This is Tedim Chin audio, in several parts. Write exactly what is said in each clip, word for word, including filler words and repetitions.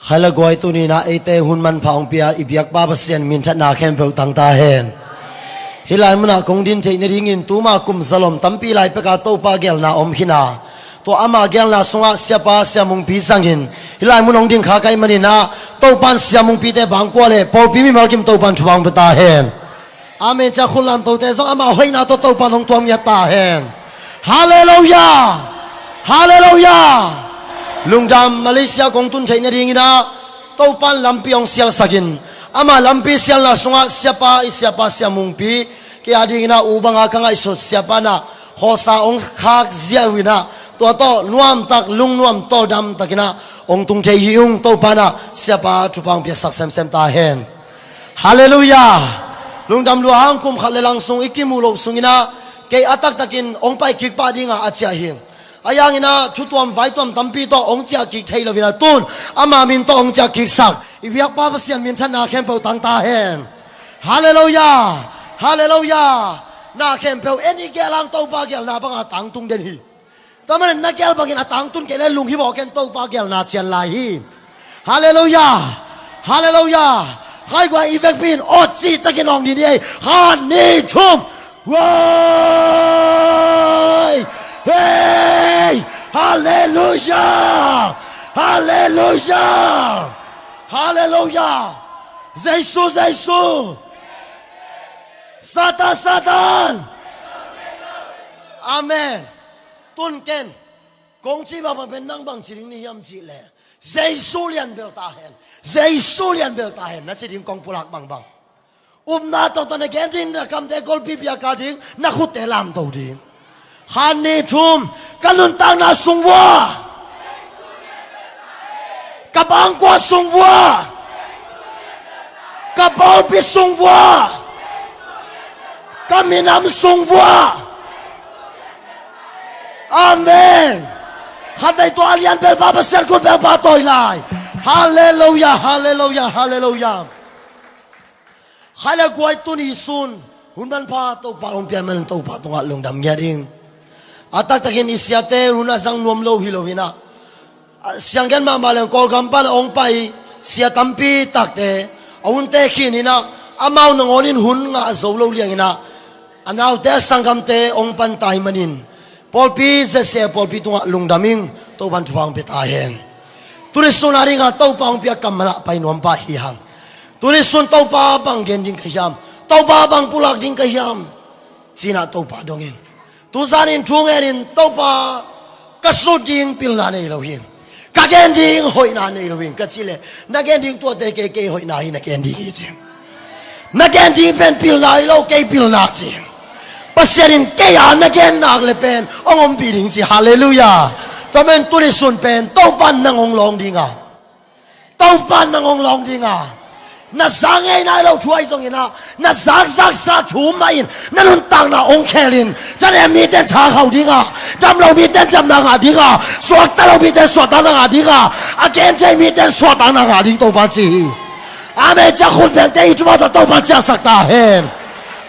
Khaila guai, tuni-in ah eite hun manpha hong pia i biakpa Pasian minthanna khempeuh tang ta hen. Hih lai munah kong din theih nadingin tuma kum zalom tampi lai peka Topa gelna om khin a, tua ama gelna sungah siapa Sia Mungpi zangin hih lai mun hong ding kha ka hih manin ah, Topa in Sia Mungpite bangkua le pawlpi mimal kim Topa in thupha hong pia ta hen. Amen. Cia khut lamtote zong ama hoihna tawh Topa in hong tuam ngiat ta hen. Halleluiah. Halleluiah. Lungdam. Malaysia kong tun theih nadingin ah Topa in lampi hong sialsakin, ama lampi sialna sungah siapa, i siapa Sia Mungpi, kei a dingin ah u banga ka ngaihsut, siapa in ah khawsa hong khak ziau in ah, tua tawh nuamtak, lungnuam tawldam takin ah hong tung thei hi ung. Topa in ah siapa thupha hong piaksak semsem ta hen. Halleluiah. Lungdam lua hang, kum khat le lang sung i kimuh loh sungin ah kei a taktakin hong pai kik pah ding a, a ciah hi. Ahi hangin ah thutuam vaituam tampi tawh hong ciah kik thei lo-in ah, tun ama min tawh hong ciah kiksak i biakpa Pasian minthanna khempeuh tang ta hen. Halleluiah. Halleluiah. Na khempeuh en i gel hang Topa gelna banga tangtung den hi. Tua manin na gel bangin a tangtun kei le lunghimawh ken, Topa gelna cian lai hi. Halleluiah. Halleluiah. Khaiguai, i vekpi in aw cihtakin awng ni ni ei. Khat, nih, thum. Wai. Hei. Halleluiah. Halleluiah. Halleluiah. Jesu, Jesu. Satan, Satan. Amen. Tun ken kong cih bangbang pen nang bang ci ding na hiam cih leh, Jesu lian bel ta hen. Jesu lian bel ta hen na ci ding kong pulak bangbang. Upna tawh tawh na gen ding, na kamte golpipi a kah ding, na khutte lamto ding. Khat, nih, thum. Ka nuntakna sung vuah, ka bangkua sung vuah, ka pawlpi sung vuah, ka minam sung vuah. Amen. Khatvei tua a lian belpa Pasian khut belpa tawi lai. Halleluiah, halleluiah, halleluiah. Khaila guai, tuni sun hun manpha Topa hong pia manin Topa tungah lungdam ngiat ing. A taktakin i siate hun a zang nuam lo hi lo-in ah, sianggen mahmah leng Kawlgam pan a hong pai sia tampi takte a hunte khin in ah, amau nangawn in hun ngah zo lo liangin ah, a naute a sanggamte hong pan ta hi manin, pawlpi Z C A pawlpi tungah lungdam ing. Topa in thupha hong pia ta hen. Tuni sun a dingah Topa hong piak kammal ah pai nuam pah hi hang. Tuni sun Topa bang gen ding ka hiam, Topa bang pulak ding ka hiam, ci-in ah Topa dong ing. Tuzan in thu ngen in, Topa, ka sut ding pilna nei lo hi. Ka gen ding hoihna nei lo hi, ka cih leh, na gen ding tuate kei, kei hoihna hi na gen ding hi ci. Na gen ding pen pilna hi lo, kei pilna ci. Pasian in kei a na gen nak leh pen hong ompih ding ci. Halleluiah. Tua manin tuni sun pen Topa in nang hong lawng ding a, Topa in nang hong lawng ding a, na za ngei nai lo thu ahi zongin ah, na zakzaksa thu mah in na nuntakna hong khel in, thanem mite in thakhauh ding a, damlo mite in damna ngah ding a, suakta lo mite in suahtakna ngah ding a, a genthei mite in suahtakna ngah ding Topa in ci hi. Amen. Cia khut bengte i thupha tawh Topa in ciahsak ta hen.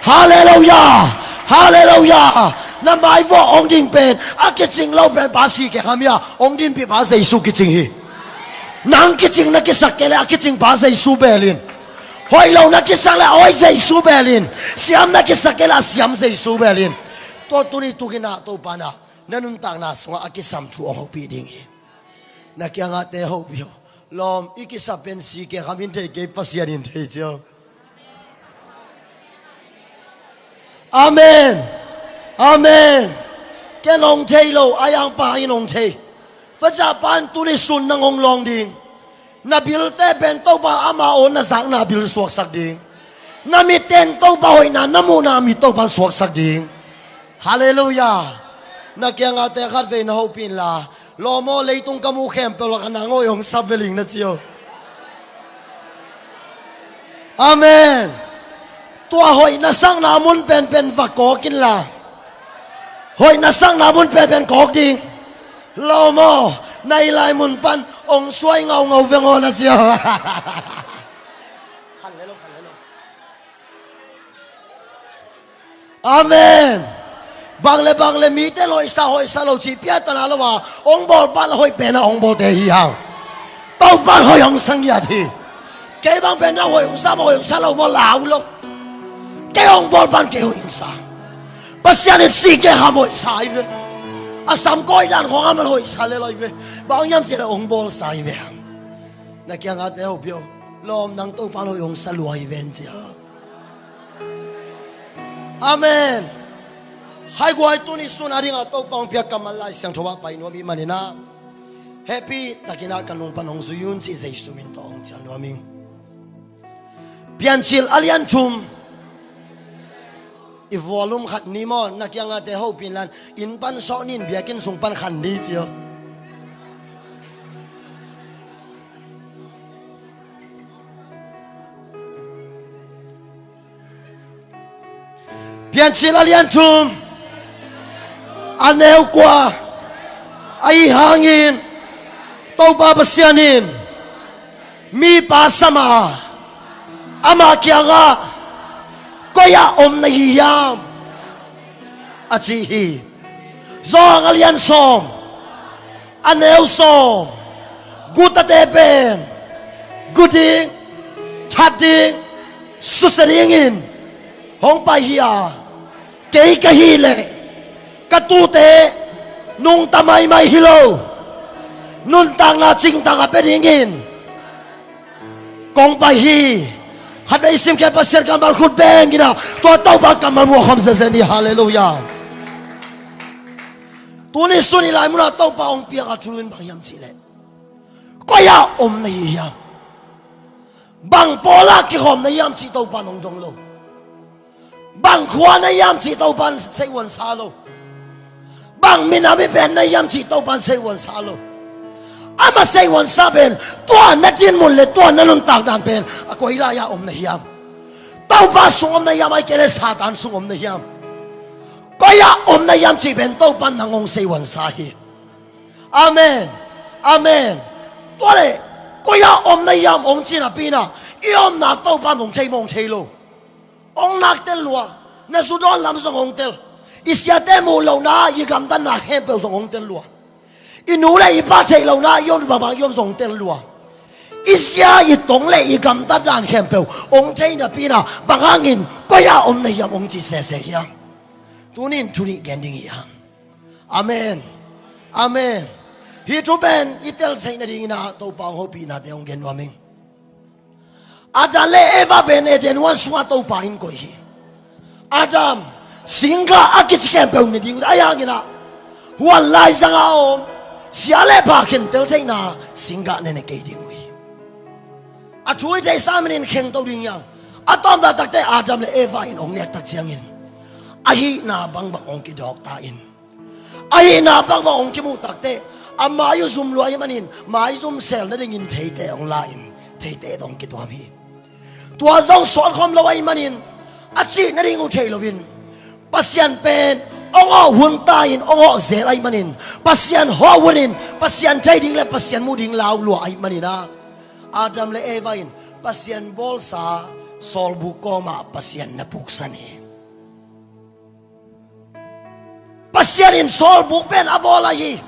Halleluiah. Halleluiah. Na maivuah hong ding pen a kicing lo pen Pa C K Kham hi a, hong dinpihpa Jesu kicing hi. Nang kicing na kisak kei leh a kicingpa Jesu bel in. Hoih lo na kisak leh a hoih Jesu bel in. Siam na kisak kei leh a siam Jesu bel in. Tua tuni tukin ah Topa in ah na nuntakna sungah a kisam thu hong hopih ding hi. Na kiangahte hopih aw. Lawm, i kisap pen C K Kham in thei kei, Pasian in thei ci aw. Amen. Amen. Ken hong thei lo, a yangpa in hong thei. Tua ciah Pa in tuni sun nang hong lawng ding. Na bilte pen Topa ama aw na zakna bil suaksak ding. Na mitte in Topa hoihna na muhna mit Topa in suaksak ding. Halleluiah. Na kiangahte khatvei na hopih inla, lawm aw, leitung ka muh khempeuh lakah nang aw hong sap ve ling na ci aw. Amen. Tua hoih na sakna mun penpen va kawk inla, hoih na sakna mun penpen kawk ding. Lawm aw, na i lai mun pan hong suai ngaungau veng aw na ci aw. Khan le lo, khan le lo. Amen. Bang le bang le mite in hoihsa hoihsa lo cih piatana lo a, hong bawl pah le hoih pen a hong bawlte hi hang. Topa'n hoih hong sa ngiat hi. Kei bang pen na hoih hong sa maw, hoih hong sa lo maw, lau lo. Kei hong bawl pan kei hoih hong sa. Pasian in si kei ham hoih sa hi ve. A sam kawi dan khawng a man hoih sa lel hi ve. Bang hiam cih leh hong bawl sa hi ve. Na kiangah te hopih o. Lawm, nang Topa'n hoih hong sa lua hi ven ci a. Amen. Haiguai, tuni sun a dingah Topa hong piak kammal Lai Siangtho ah pai nuam i hih manin ah, hehpih takin ah ka nung pan hong zui un cih Jesu min tawh hong cial nuam ing. Piancil a lian thum. I volume khat ni maw, na kiangah te hopih inla, inn pan sawh ni in, biakinn sung pan khan ni ci o. Piancil a lian thum, a neu kua. Ahi hangin Topa Pasian in mipa sam a, ama kiangah, "Koi ah om na hi hiam?" a ci hi. Johan a lian sawm, a neu sawm. Gutate pen gu ding, that ding, susia dingin hong pai hi a, kei ka hih leh ka tuute nungta maimai hi lo, nuntakna cingtang a pia dingin kong pai hi. Khat vei simkhiat, Pasian kammal khut beng in ah, tua Topa kammal muak khawm zenzen ni. Halleluiah. Tuni sun i lai munah Topa hong piak a thulu in bang hiam cih leh, "Koi ah om na hi hiam? Bang pawl ah kikhawm na hiam?" cih Topa in hong dong lo. "Bang khua na hiam?" cih Topa in seihuan sa lo. "Bang minam i pen na hiam?" cih Topa in seihuan sa lo. Ama seihuan sa pen, tua na dinmun le tua na nuntak dan pen, a koi lai ah om na hiam? Topa sung om na hiam, ahih kei leh Satan sung om na hiam? Koi ah om na hiam cih pen Topa in nang hong seihuan sa hi. Amen. Amen. Tua leh, "Koi ah om na hiam?" hong ci napi in ah, i omna Topa in hong thei maw, hong thei lo? Hong nak tel lua. Na zu dawn lam zong hong tel. I siate muh lohna, i gamtatna khempeuh zong hong tel lua. I nu le i pa theih lohna, i om bang bang i om zong hong tel lua. I zia, i tong le i gamtat dan khempeuh hong thei napi in ah, bang hangin, "Koi ah om na hiam?" hong ci sese hiam? Tuni in thu nih gen ding hi hang. Amen. Amen. Hih thu pen i tel theih nadingin ah Topa hong hopihnate hong gen nuam ing. Adam le Eva pen Eden huan sungah Topa in koih hi. Adam, singgah a kici khempeuh ne ding uh, ahi hangin ah, huan laizang a om sia le pha khentel theihna singgah ne ne kei ding uh hi. A thu i theihsa manin khengto ding hi hang. A tawpna takte Adam le Eva in hong nek tak ciangin, a hihna bangbang hong kidawk ta in, a hihna bangbang hong kimuh takteh, a mai uh zum lua ahih manin, maizum sel nadingin theite hong la in, theite tawh hong kituam hi. Tua zong suan khawm lo ahih manin, a cih nading uh thei loin, Pasian pen hong awh hun ta in, hong awh zel ahih manin, Pasian hawh hunin, Pasian thei ding le Pasian muh ding lau lua ahih manin ah, Adam le Eva in Pasian bawlsa sawlbuk kawmah Pasian na puksan hi. Pasian in sawlbuk pen a bawl ahi hi.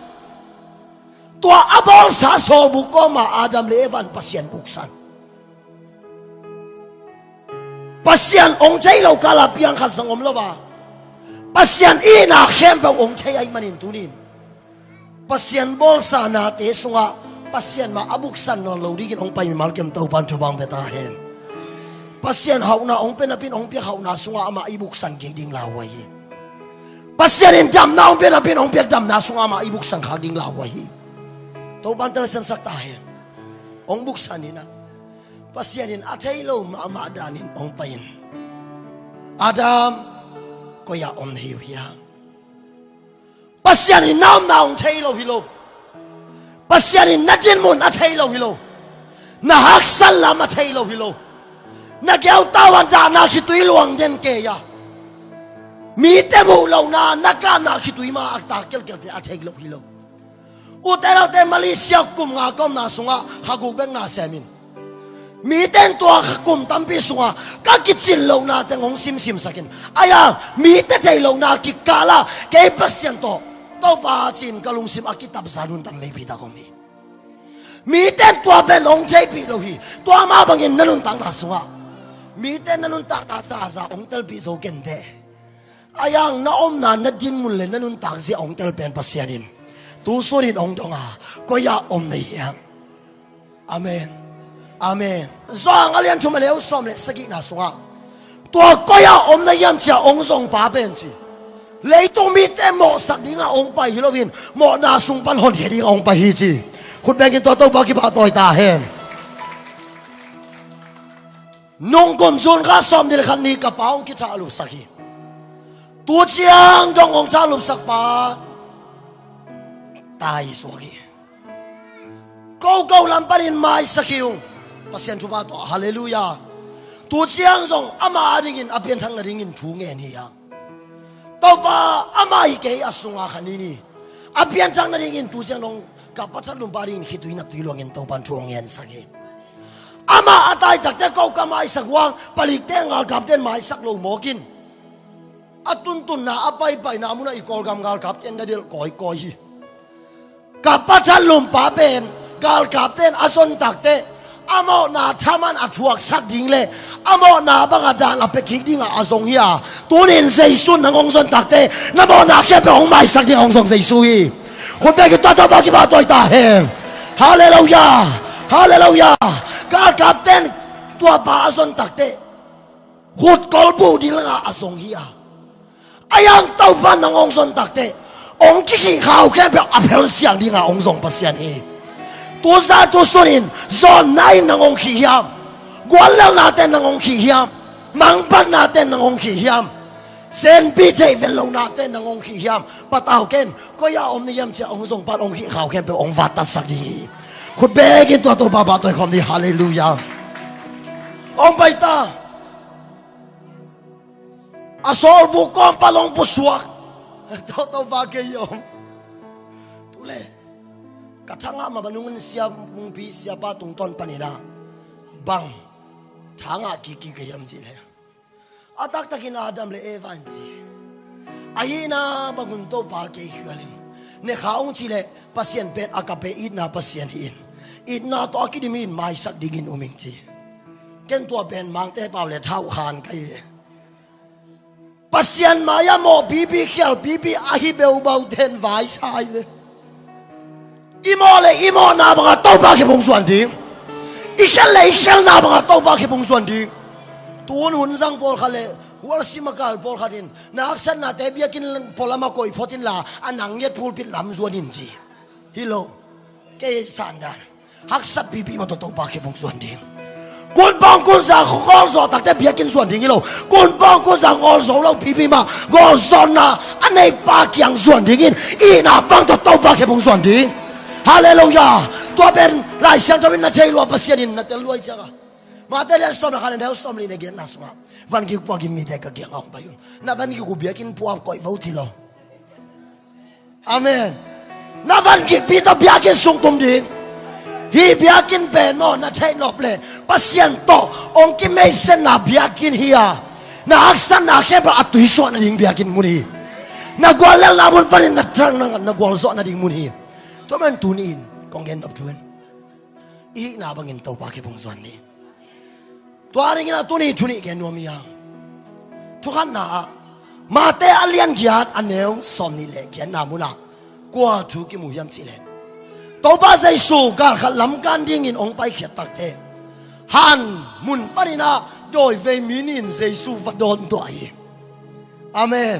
Tua a bawlsa sawlbuk kawmah Adam le Eva in Pasian puksan. Pasian hong thei lo kala piang khat zong om lo a, Pasian itna khempeuh hong thei ahih manin tuni in Pasian bawlsa nate sungah Pasian mah a buksan nawn lo dingin hong pai mimal kem Topa'n thupha hong pia ta hen. Pasian hauhna hong pia napi in, hong piak hauhna sungah amah i buksan kik ding lauhuai hi. Pasian in damna hong pia napi in, hong piak damna sungah amah i buksan khak ding lauhuai hi. Topa'n telsiamsak ta hen. Hong buksan in ah, Pasian in a thei lo mahmah danin hong pai in, "Adam, koi ah om na hi uh hiam?" Pasian in na omna hong thei lo hi lo. Pasian in na dinmun a thei lo hi lo. Na haksat lam a thei lo hi lo. Na keu tau a dahna khitui luang den kei a, mite muh lohna na kahna khitui ma a tak kelkelte a thei lo hi lo. Ute naute, Malaysia kum nga ka omna sungah kha guk bek na sem in, mite in tua kum tampi sungah ka kicin lohna teng hong simsimsak in, ahi a, mite thei lohna kikal ah kei Pasian tawh, Topa, ci-in ka lungsim a kitapza hun tam veipi tak om hi. Mite in tua pen hong theihpih lo hi. Tua mah bangin na nuntakna sungah mite in na nuntakna zaza hong telpih zo kei inteh. Ahi hang na omna, na dinmun le na nuntak zia hong tel pen Pasian in tu sunin hong dong a, koi ah om na hiam? Amen. Amen. Johan a lian thum a neu sawm le sagihna sungah, tua koi ah om na hiam ci-a hong zong pa pen ci, leitung mite mawhsak dingah hong pai hi loin, mawhna sung pan honkhia dingah hong pai hi ci. Khut bekin tua Topa kipahtawi ta hen. Nung kum June kha sawmnih le khat ni ka pa hong kithahlupsak hi. Tu ciang dong hong thahlupsak pa tai suak hi. Ko, ko lam panin maisak hi ung. Pasian thupha tawh, halleluiah. Tu ciang zong ama adingin a pianthak nadingin thu ngen hi a, Topa, ama hi kei a sungah kha ni ni. A pianthak nadingin tu ciang dong ka pa thatlumpa dingin khitui naptui luangin Topa in thu hong ngensak hi. Ama a tai takteh ko ka maisak uh hang, palikte, galkapte in maisak lo mawk in, a tuntunna, a paipaina munah i Kawlgam galkapte in na delh kawikawi hi. Ka pa thatlumpa pen galkapte in a zon takteh a mawhna thaman a thuaksak ding le a mawhna bangah dan a pia kik dingah a zong hi a, tunin Jesu in nang hong zon takteh na mawhna khempeuh hong maisak dingah hong zong Jesu hi. Khut bekin tua Topa kipahtawi ta hen. Halleluiah. Halleluiah. Galkapte in tua pa a zon takteh khut kolbuh ding langah a zong hi a, ahi hang Topa in nang hong zon takteh hong kikhihkhau khempeuh a phelsiang dingah hong zong Pasian hi. Tu zah tu sunin zawnna in nang hong khih hiam? Guallelhnate in nang hong khih hiam? Mangpatnate in nang hong khih hiam? Senpi theih vel lonate in nang hong khih hiam? Patau ken, koi ah om na hiam ci-a hong zong pa in hong khihkhau khempeuh hong vattatsak ding hi. Khut bekin tua Topa pahtawi khawm ni. Halleluiah. Hong pai ta. A sawlbu kawm pan hong pusuak. Topa kei hi om. Tu le, ka thangah mah banungin sia mungpi siapa tungtawn panin ah, bang thangah kiki kei hiam ci le, a taktakin Adam le Eva in ci. Ahihna bangun Topa kei khual ing. Nekha hong ci le, Pasian pen agape itna Pasian hi in, itna tawh a kidim in maisak dingin um ing ci. Ken tua pen Mangte pau le thau khan ka hi ve. Pasian mai-ah mawh pipi, khial pipi ahi beubaute in vaisa hi ve. I mawh le i mawhna bangah Topa khempeuh hong zuan ding. I khial le i khialna bangah Topa khempeuh hong zuan ding. Tun hun zang pawlkhat le hualsim a kal pawlkhat in na haksatnate biakinn pualam ah koih phot inla, a nang ngiat pulpit lam zuan in ci. Hi lo. Kei sandan, haksat pipi mah tawh Topa khempeuh hong zuan ding. Kunpawng kunza ngawl zawh takteh biakinn zuan ding hi lo. Kunpawng kunza ngawl zo lo pipi mah, ngawl zawhna a neipa kiang zuan dingin itna bang tawh Topa khempeuh hong zuan ding. Halleluiah. Tua pen Lai Siangtho in na thei lua, Pasian in na tel lua hi ciangah, Mate lian sawm le khat, a neu sawmli le giatna sungah, van gik pua gim mite ka kiangah hong pai un. Na van gik uh biakinn pua koih vo ci lo. Amen. Na van gikpi tawh biakinn sung tum ding. Hih biakinn pen maw, na theih nop le Pasian tawh hong kimeisiatna biakinn hi a, na haksatna khempeuh a tuisuah nading biakinn mun hi. Na guallelhna mun panin na thang, na, na gualzawh nading mun hi. Tua man tuni-in kong gen nop thu in, i hihna bangin Topa khempeuh hong zuan ni. Tua dingin a tuni thu nih gen nuam hi hang. Thu khatna ah, Mate a lian giat, a neu sawmnih le giatna munah kua thu kimu hiam cih leh, Topa Jesu galkhat lamkan dingin hong paikhiat takteh, han mun panin ah dawivei mi nih in Jesu va dawntuah hi. Amen.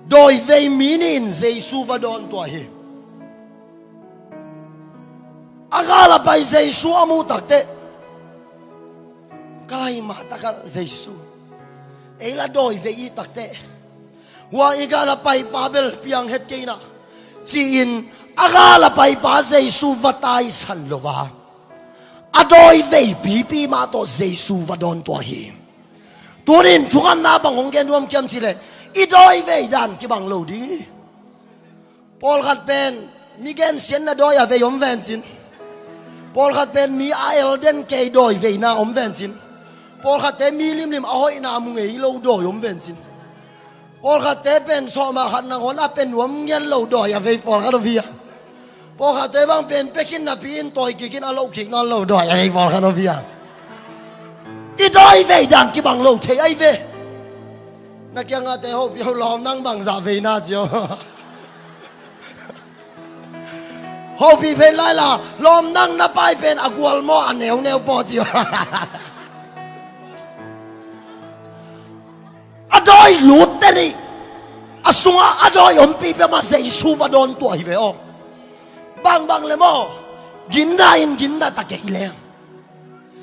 Dawivei mi nih in Jesu va dawntuah hi. A gal a pai Jesu a muh takteh, ka lai mah takah Jesu, ei la dawivei i takteh, hua i gal a paipa bel piang het kei na, ci-in a gal a paipa Jesu va taisan lo a, a dawivei pipi mah tawh Jesu va dawntuah hi. Tunin thungetna bang hong gen nuam hiam cih leh, i dawivei dan kibang lo ding hi. Pawlkhat pen mi gensiatna dawi a vei om vencin. Pawlkhat pen mi a elden kei dawi veina om vencin. Pawlkhatte mi limlim a hoihna mu ngei lo dawi om vencin. Pawlkhatte pen sawmah khat nangawn a pe nuam ngiat lo dawi a vei pawlkhat om hi a. Pawlkhatte bang pen pia khin napi-in tawi kikin a loh kik nawn lo dawi a nei pawlkhat aw bia. I dawi vei dan kibang lo thei ahi ve. Na kiangah te hopih aw, lawm nang bangzah vei na ci aw. Hopih pen lai la, lawm nang na pai pen a gual maw a neuneu paw ci aw. A dawi lutte nih a sungah a dawi ompih pia mah Jesu va dawn tuah hi ve aw. Bangbang le maw, ginna in ginna ta kei leng,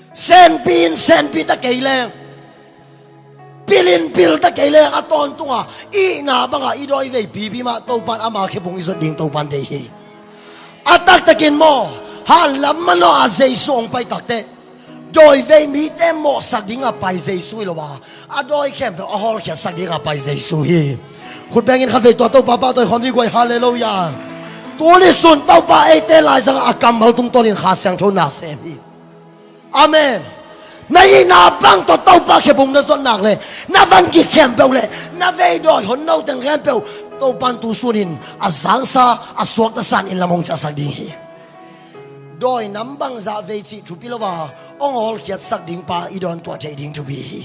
senpi in senpi ta kei leng, pil in pil ta kei leng, a tawntunga i itna bangah i dawi vei pipi mah Topan ama khebung i zot ding Topan deih hi. A taktakin maw, hanlam manawh a Jesu hong pai takteh dawi vei mite mawhsak dinga pai Jesu hi lo a, a dawi khempeuh a hawlkhiatsak dinga pai Jesu hi. Khut bengin khatvei tua Topa pahtawi khawm dih guai, halleluiah. Tuni sun Topa eite laizangah a kammal tungtawnin Kha Siangtho na sem hi. Amen. Na itna bang tawh Topa khebung na zot nak le, na van gik khempeuh le, na vei dawi hon no teng khempeuh Topan tu sunin a zangsa a suakta san in lam hong ciahsak ding hi. Dawi nam bangzah vei cih thupi lo a, hong hawlkhiatsak ding pa i dawn tuah thei ding thupi hi.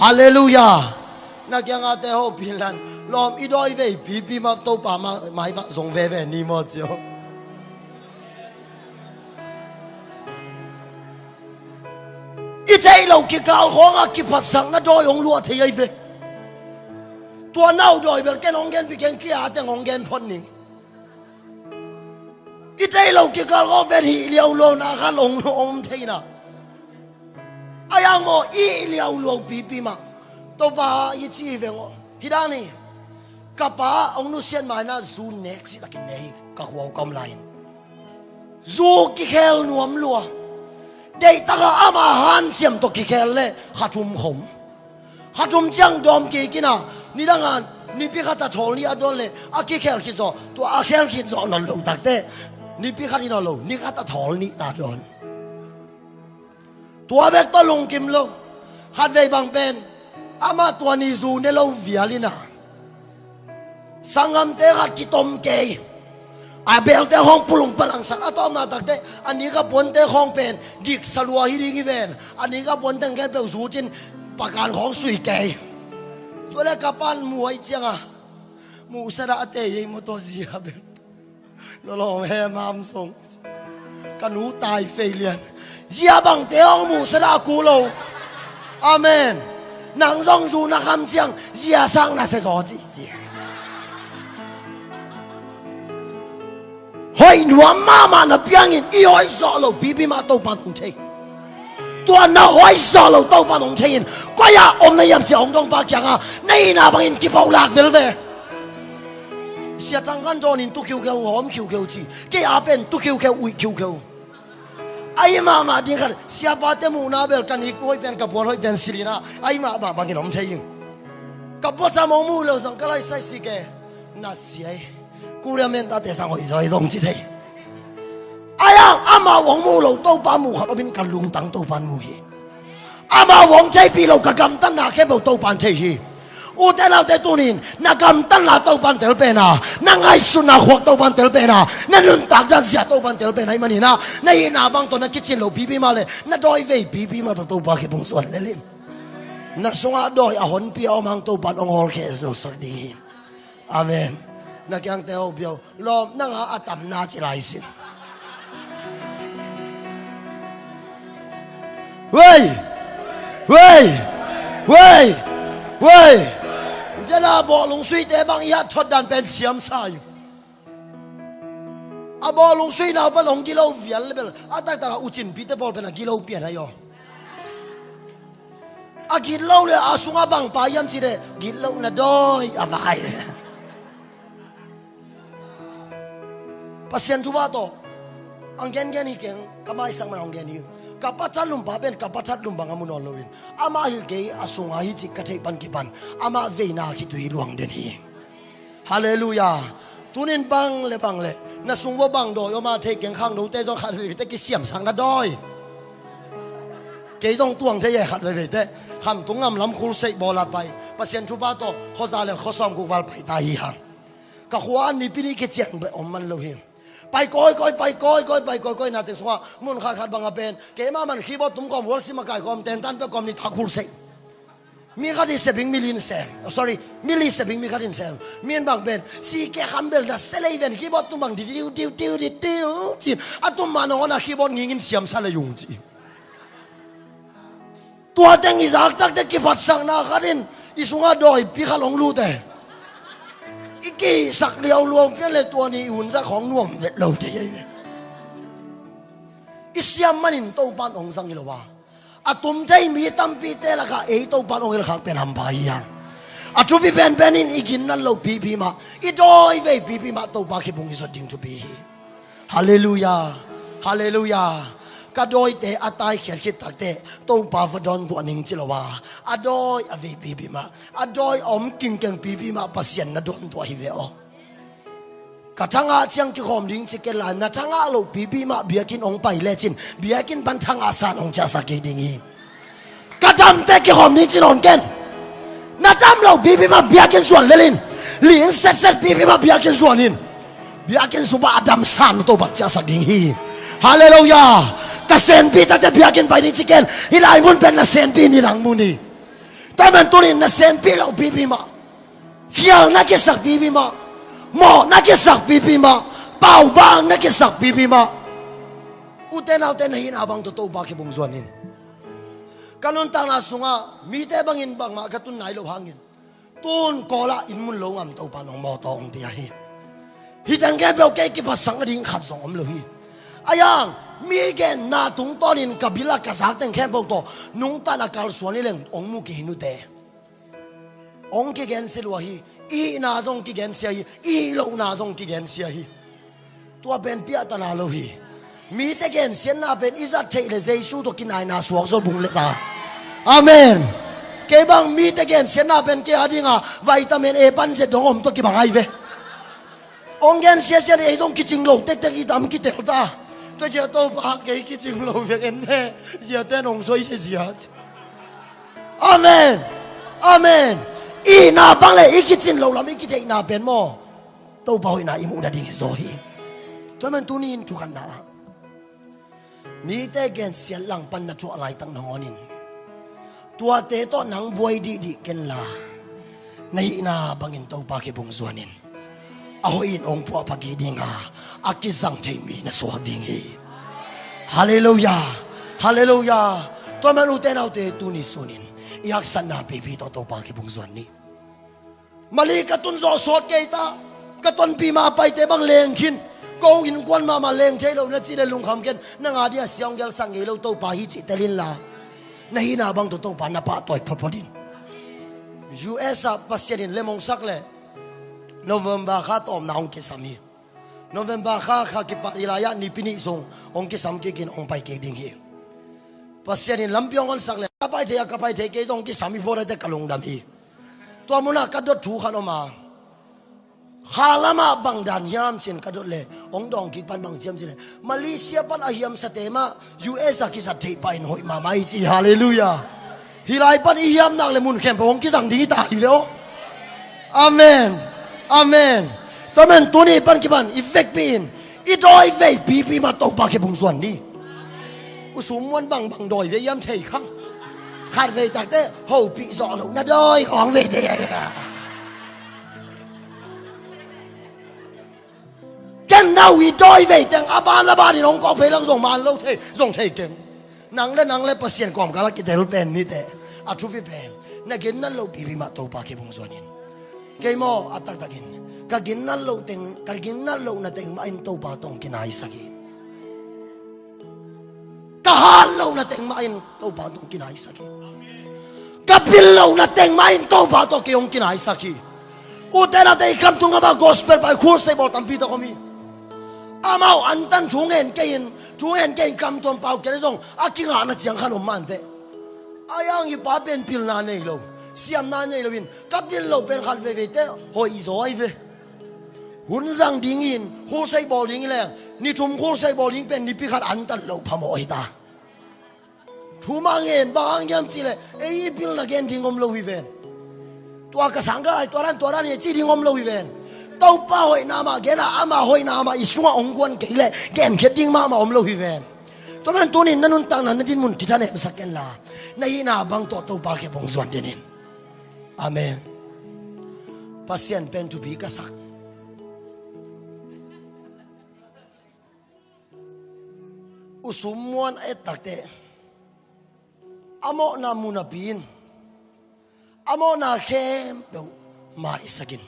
Halleluiah. Na kiangah te hopih lan, lawm i dawi vei pipi mah Topa mah mai mah zong veve ni maw ci aw. I theih loh kikal khawngah kiphatsakna dawi hong luah thei ahi ve. Tua nau dawi bel ken hong genpih keng, kia teng hong gen phot ning. I theih loh kikal khawng pen hih liauliauna khat hong om thei na. A yang maw, i liauliau pipi mah Topa i ci hi veng aw. Hi dan hi. Ka pa hong nusiat ma-in ah zu nek cihtakin ne hi, ka khua uh ka om lai-in. Zu kikhel nuam lua. Deihtakah ama hanciam tawh kikhel le kha thum khawm. Kha thum ciang dawm kik in ah, nidangah nipi khat a thawl nih a dawn le a kikhel khit zawh, tua a khel khit zawh nawn lo takteh nipi khat hi nawn lo, ni khat a thawl nih ta dawn. Tua bek tawh lungkim lo. Khatvei bang pen amah tua ni zu ne lo vial in ah, sanggamte khat kitom kei, a belte khawng pulung palangsak, a tawpna takteh a nik a puante khawng pen giksa lua hi ding hi ven. A nik a puante khempeuh zu cin pakan khawng sui kei. Tua le ka pa'n mu ahih ciangah, muhsa dah a tei ei maw tua zi a bel. Lawlawm he mam song. Ka nu tai fei lian. Zia bangte hong muhsa dah a ku lo. Amen. Nang zong zu na kham ciang zia sang na sia zaw ci ci. Hoih nuam mahmah na piangin i hoih zawh lo pipi mah Topa hong thei. Tua na hoih zawh lo Topa hong thei in, koi-ah om na hiam cih hong dongpa kiangah na itna bangin kipholak vel ve. Sia Thang Khan Dawn in tu khiukheu, hawm khiukheu ci. Kei a pen tu khiukheu, uih khiukheu. Ahi mahmah ding khat, siapate muhna bel ka nik hoih pen, ka puan hoih pen silh in ah, ahi mahmah bangin om thei ing. Ka puatham hong muh leh zong ka laisai si ke. Na sia hi. Korea mentate sang hoih zaw hi zong ci thei. Ahi hang amau hong muh loh Topa muh khat om in, ka lungtang Topa'n mu hi. Amau hong theihpih loh ka gamtatna khempeuh Topa'n thei hi. Ute naute, tunin na gamtatna Topa'n tel pen a, na ngaihsutna khuak Topa'n tel pen a, na nuntak dan zia Topa'n tel pen ahih manin ah, na itna bang tawh na kicin loh pipi mah le na dawi vei pipi mah tawh Topa khebung zuan lel in. Na sungah dawi a honpi a om hang Topa'n hong hawlkhia zo sak ding hi. Amen. Na kiangte hopih aw, lawm nang a tamna ci lai sin. Wei! Wei! Wei! Wei! Dena bawh lungsuite bang i hat thot dan pen siam sa hi. A bawh lungsuina pan hong gilo vial le bel, a taktak a ucinpite pawl pen a gilo pian hai aw. A gitlo le a sungah bang pa hiam cih leh gitlohna dawi a vai. Pasian thupha tawh ang gengen hi keng, ka maisak man hong gen hi. Ka pa thatlum pa pen ka pa thatlum bang a mu nawn loin, amah hilh kei a sungah hi cih ka theih pan kipan amah veina khitui luang den hi. Halleluiah. Tunin bang le bang le na sung vua bang dawi om a thei keng, khangnote zong khat veivei teh kisiamsakna dawi. Kei zong tuang thei e, khat veivei teh Khamtung ngamlam khulseih bawl a pai, Pasian thupha tawh khuaza le khuasawm guk val pai ta hi hang. Ka khua-ah nipi nih kician beh om man lo hi. Pai kawikawi, pai kawikawi, pai kawikawi, na teng sungah mun khatkhat bangah pen keimah man keyboard tum kawm, worship a kai kawm, tentan pia kawm, nitak khul sei. Mi khat in sia bing mi li in sem, oh, sorry, mi li sia bing mi khat in sem. Mi in bang pen si ke kham bel na sia lei ven, keyboard tum bang di diu diu diu di diu cin, a tum mah nangawn a keyboard ngingin siamsa lei ung ci. Tua teng i zak takte kiphatsakna khat in i sungah dawipi khat hong lut e. I kihsak liauliau pian le tua ni i hun zat khawng nuam vet lo thei ahi ve. I siam manin Topan hong zang hi lo a, a tum thei mi tampite lakah ei Topan hong hilhkhak pen hampha hi a. A thupi penpen in i ginnat loh pipi mah, i dawi vei pipi mah Topa kibung i zot ding thupi hi. Halleluiah. Halleluiah. Ka dawite a taikhiat khit takteh Topa va dawntuah ning ci lo a, a dawi a vei pipi mah, a dawi a om kingkeng pipi mah Pasian na dawntuah hi ve aw. Ka thangah ciang kikhawm ding ci ken la, na thangah loh pipi mah biakinn hong pai lecin biakinn pan thangah san hong ciahsak kik ding hi. Ka damte kikhawm ding ci nawn ken. Na dam loh pipi mah biakinn zuan lel in. Ling setset pipi mah biakinn zuan in. Biakinn sungah a dam san Topan ciahsak ding hi. Halleluiah. Ka senpi takte biakinn pai ding ci ken. Hih lai mun pen na senpi ni lang mun hi. Tua man tunin na senpi loh pipi mah, khial na kisak pipi mah, mawh na kisak pipi mah, paubang na kisak pipi mah, ute naute na hihna bang tawh Topa kibung zuan in. Ka nuntakna sungah mite bangin bangmah ka tun nai loh hangin tun Kawl ah inn mun lo ngam Topan hong mawtaw hong pia hi. Hih teng khempeuh kei kiphatsak nading khat zong om lo hi. A yang, mi genna tungtawnin ka bil ah ka zak teng khempeuh tawh nungta na kalsuan hi leng hong mu kei hi nute. Hong kigensia lua hi. I hihna zong kigensia hi. I hih lohna zong kigensia hi. Tua pen piahtana lo hi. Mite gensiatna pen i zat theih le Jesu tawh kinaina suak zaw bung le ta. Amen. Kei bang mite gensiatna pen kei a dinga vitamin A pan zet dong om tawh kibang ahi ve. Hong gensiasia ni ei zong kicing lo tektek i tam kitel ta. Tua zia Topa kei kicing lo vek en ve. Zia ten hong soi sia zia. Amen. Amen. I hihna bang le i kicin lo lam i kitheihna pen maw, Topa hoihna i muhna ding hi zaw hi. Tua man tuni in thukhanna ah mite gensiat langpan na thuah laitak nangawnin tuate tawh nang buai dihdih kenla, na hihna bangin Topa kibung zuanin a hoihin hong puahpha kik dinga a kizang thei mi na suak ding hi. Halleluiah. Halleluiah. Tua man ute naute tuni sunin i haksatna pipi tawh Topa kibung zuan ni. Mali ka tun zawh sawt kei ta. Ka tonpih mah paite bang leng khin. Ko innkuan mahmah leng thei lo na cih le lungkham ken. Nang a dingah sia hong gelsak ngei lo Topa hi cih tel inla, na hihna bang tawh Topa na pahtawi photphot in. U S ah Pasian in lem hong sak le November kha tawpna hong kisam hi. November kha kha kipat hi lai-ah nipi nih sung hong kisam kikin hong pai kik ding hi. Pasian in lampi hong honsak le ka pai thei a, ka pai thei kei zong hong kisam hi phawt a, te ka lungdam hi. Tua munah ka dot thu khat om a, kha lamah bang dan hiam cin ka dot le hong dawng kik pan bang ciam cin le Malaysia pan a hiamsate mah U S a kizat theih pah in hoih mahmah hi ci. Halleluiah. Hih lai pan i hiam nak le mun khempeuh hong kizang ding hi ta hi ve aw. Amen. Amen. Tua man tuni pan kipan i vekpi in i dawi vei pipi mah Topa kibung zuan ni. U sum muan bangbang dawi vei hiam thei khang. Khat vei takte hopih zawh lo na dawi khawng vei thei a. Ken na uh i dawi vei teng a ban a ban in hong kawk phei lang zong man lo thei zong thei keng. Nang le nang le Pasian kawmkal a kitel pen nite. A thupi pen na ginnat loh pipi mah Topa kibung zuanin. Kei maw a taktakin ka ginnat loh teng, ka ginnat lohna teng mah in Topa tawh hong kinaisak hi. Ka hat lohna teng mah in Topa tawh hong kinaisak hi. Ka pil lohna teng mah in Topa tawh kei hong kinaisak hi. Ute naute i khamtung amah gospel pai khulsei bawl tampi tak om hi. Amau antan thu ngen kei in, thu ngen kei in kamtuam pau kei le zong a kingahna ciang khan om mante. A yang hi pa pen pilna nei lo, siamna nei lo in ka pil lo pen khat veiveite hoih zaw ahi ve. Hun zang dingin khulsei bawl ding hi leng ni thum khulsei bawl ding pen nipi khat antan lo phamawh hi ta. Thu mah ngen bang hang hiam cihleh ei i pilna gen ding om lo hi ven. Tua ka sang ka lai tua dan tua dan hi ci ding om lo hi ven. Topa hoihna mah gen a, ama hoihna mah i sungah hong guan kei leh genkhiat ding mahmah om lo hi ven. Tua man tunin na nuntakna na dinmun kithanemsak kenla, na hihna bang tawh Topa kiang hong zuan den in. Amen. Pasian pen thupi ka sak. U Sum Muan a et takteh, a mawhna mu napi in, a mawhna khempeuh maisak in,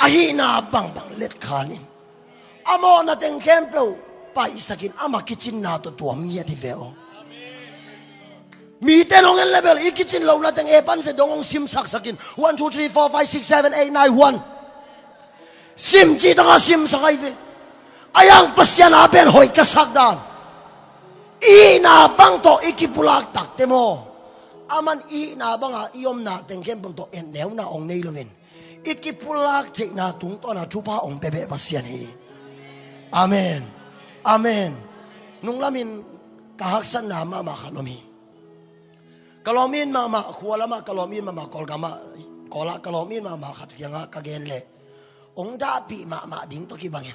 a hihna bangbang letkhan in, a mawhna teng khempeuh paisak in, ama kicinna tawh tuam ngiat hi ve aw. Mite nong en leh bel i kicin lohna teng e pan ze dong hong simsaksak in. One, two, three, four, five, six, seven, eight, nine, one. Sim cih tangah simsak ahi ve. A yang Pasian a pen hoih ka sak dan. I hihna bang tawh i kipulak takteh maw, aman i hihna banga i omna teng khempeuh tawh etneuna hong nei loin, i kipulak theihna tungtawna thupha hong pia beh Pasian hi. Amen. Amen. Nunglamin ka haksatna mahmah khat om hi. Ka lawm it mahmah, khua lamah ka lawm it mahmah, Kawlgamah, Kawlah ka lawm it mahmah khat kiangah ka gen leh, hong dahpih mahmah ding tawh kibangin,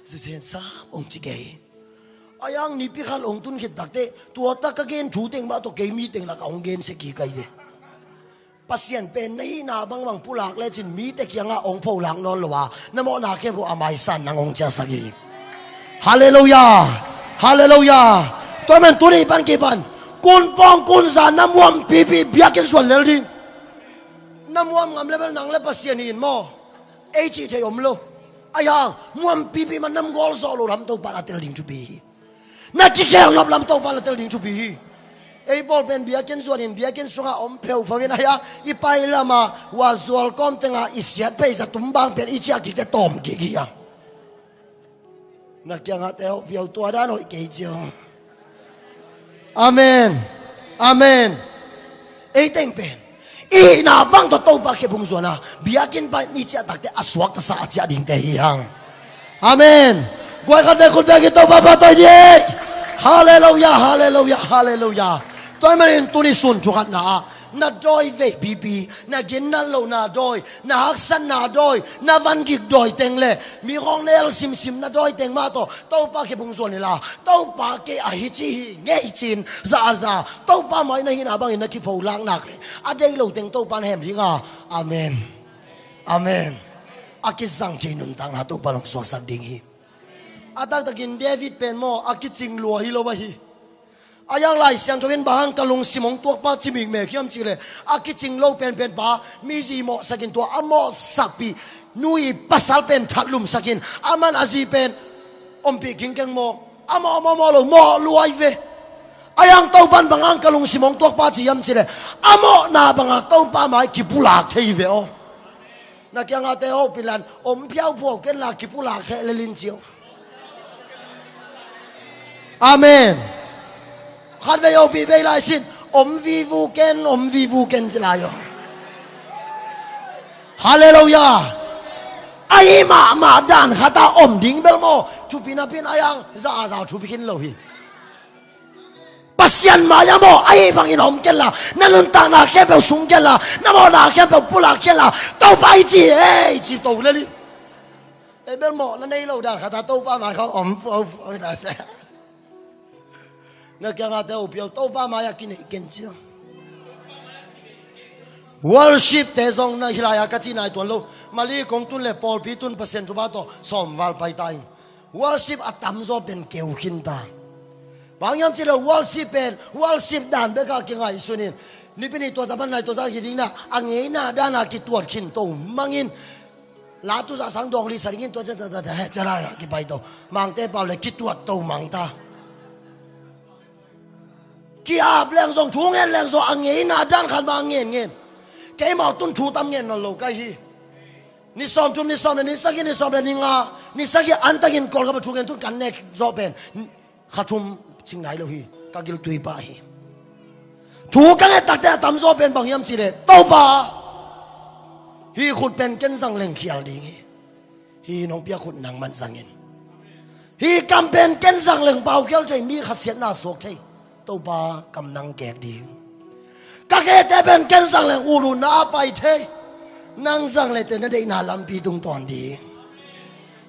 Susen sam hong ci kei hi. A yang nipi khat hong tun khit takteh, tua tak ka gen thu teng mah tawh kei mi teng lakah hong gen sek hi ka hi ve. Pasian pen na hihna bangbang pulak lecin mite kiangah hong pholak nawn lo a, na mawhna khempeuh a maisan nang hong ciahsak hi. Halleluiah. Halleluiah. Tua man tuni pan kipan, kun pawng kun za na muam pipi biakinn suan lel ding. Na muam ngam leh bel nang leh Pasian hi in maw, ei cih thei om lo. A yang muam pipi man nam gawl zawh loh lam Topa na tel ding thupi hi. Na kikhel nop lam Topa na tel ding thupi hi. Ei pawl pen biakinn zuanin biakinn sungah om pheupheuh in a hia, i pai lama wa zual kawm tenga i siat phei za tum bang pen i ciah kik teh tawm kik hi a. Na kiangah te hopih o, tua dan hoih kei ci o. Amen. Amen. Ei teng pen i hihna bang tawh Topa kiang hong zuan a, biakinn pan i ciah takteh a suakta sa a ciah dingte hi hang. Amen. Guai khat vei khut bengin Topa pahtawi ni. Halleluiah, halleluiah, halleluiah. Tua ahih manin tuni sun thukhatna ah na dawi vei pipi, na ginnat lohna dawi, na haksatna dawi, na vangik dawi teng leh mi khawng na el simsim na dawi teng mah tawh Topa kiang hong zuan inla, Topa kei a hici hi ngei ci-in za a za Topa mai na hihna bangin na kipholak nak leh, a deih lo teng Topa na hem ding a. Amen. Amen. A kizang thei nuntakna Topa hong suaksak ding hi. A taktakin David pen maw, a kicing lua hi lo ahi. A yang Lai Siangtho in bang hang ka lungsim hong tuak pa ci mikmek hiam cih leh, a kicing lo penpen pa, mi zi mawhsakin tua a mawhsakpih nu ii pasal pen thatlumsakin, aman a zi pen ompih kingkeng maw, a mawh mawh mawh lo, mawh lua hi ve. A yang Topa in bang hang ka lungsim hong tuak pa ci hiam cih leh, a mawhna banga Topa mai kipulak thei hi ve aw. Na kiangah te hopih lan, om phiauphiau kenla kipulak kheh lel in ci o. Amen. Khat vei hopih vei lai sin, om vivu ken, om vivu ken ci lai o. Halleluiah. Ahi mahmah dan khat ah om ding bel maw, thupi napi in a yang za a za thupi khin lo hi. Pasian mai-ah maw, ahi bangin om kenla, na nuntakna khempeuh sung kenla, na mawhna khempeuh pulak kenla, Topa i ci, ei ci to lel hi. Ei bel mawhna nei lo dan khat ah Topa mai khawng om phuaphuap hi ta se. Na kiangah te hopih o, Topa mai-ah kineih ken ci o. Worship te zong na hih lai-ah ka cih nai tuan lo. Mali kong tun leh pawlpi tun Pasian thupha tawh sawm val pai ta ing. Worship a tamzaw pen keu khin ta. Bang hiam cih leh worship pen, worship dan bek a kingaihsun in, Nipi ni tua tapan nai tua zang hi ding na, a ngeina dan a kituat khin to mang in. La tu zah sang dawng li sa ding in tua ca ca ca ca ca la kipai to. Mangte pau leh kituat to mang ta. Ki-ap leng zong, thu ngen leng zong, a ngeina dan khat mah ngen ngen. Keimah tun thu tam ngen nawn lo ka hi. Ni sawmthum, ni sawm leh ni sagih, ni sawm leh ni nga, ni sagih antakin Kawlgam ah thu ngen tun kan nek zawh pen kha thum cing nai lo hi, ka giltui pah hi. Thu ka nget takte a tamzaw pen bang hiam cih leh, Topa, hih khut pen ken zang leng khial ding hi. Hih nong piak khut nangman zang in. Hih kam pen ken zang leng paukhial thei, mi khasiatna suak thei. Topa, kam nang kek ding. Ka khete pen ken zang leng utlutna a pai thei. Nang zang le teh na deihna lampi tungtawn ding.